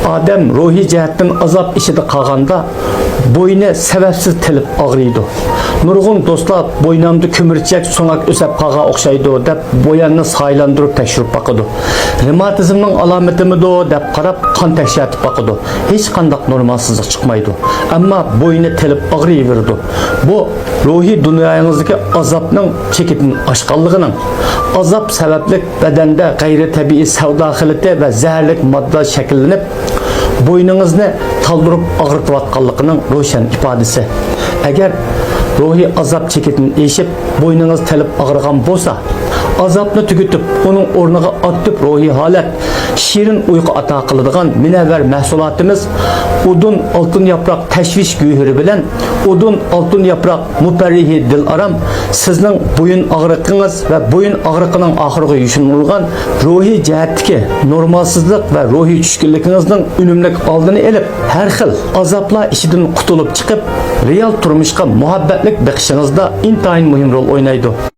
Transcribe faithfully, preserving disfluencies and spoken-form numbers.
ئادەم روھىي جەھەتتىن ئازاب ئىچىدە قالغاندا، بوينى سەۋەبسىز تېلىپ ئاغرىيدۇ. نۇرغۇن دوستلار «بوينۇمدا كۆمۈرچەك، سۆڭەك ئۆسۈپ قالغان ئوخشايدۇ» دەپ، بۇ يەرنى سايلاندۇرۇپ تەكشۈرۈپ باقىدۇ. رېماتىزمنىڭ ئالامىتىمىدۇ دەپ قاراپ، قان تەكشۈرتۈپ باقىدۇ. ھېچقانداق نورمالسىزلىق چىقمايدۇ. ئەمما بوينى تېلىپ ئاغرىيۋېرىدۇ. بۇ روھىي دۇنيايىڭىزدىكى ئازابنىڭ چېكىدىن ئاشقانلىقىنىڭ، ئازاب سەۋەبلىك بەدەندە غەيرىي تەبىئىي سەۋدا خىلىتى ۋە زەھەرلىك ماددا شەكىللىنىپ، بوينىڭىزنى تالدۇرۇپ ئاغرىتىۋاتقانلىقىنىڭ روشەن ئىپادىسى. ئەگەر روھىي ئازاب چېكىدىن ئېشىپ، بوينىڭىز تېلىپ ئاغرىغان بولسا، ئازابنى تۈگىتىپ، ئۇنىڭ ئورنىغا ئاكتىپ روھىي ھالەت، شېرىن ئۇيقۇ ئاتا قىلىدىغان مۇنەۋۋەر مەھسۇلاتىمىز ئۇدۇن ئالتۇن ياپراق تەشۋىش گۆھىرى بىلەن ئۇدۇن ئالتۇن ياپراق مۇپەررىھى دىلئارام سىزنىڭ بويۇن ئاغرىقىڭىز ۋە بويۇن ئاغرىقىنىڭ ئاخىرىغا يوشۇرۇنغان روھىي جەھەتتىكى نورمالسىزلىق ۋە روھىي چۈشكۈنلۈكىڭىزنىڭ ئۈنۈملۈك ئالدىنى ئېلىپ، ھەر خىل ئازابلار ئىچىدىن قۇتۇلۇپ چىقىپ، رېئال تۇرمۇشقا مۇھەببەتلىك بېقىشىڭىزدا ئىنتايىن مۇھىم رول ئوينايدۇ.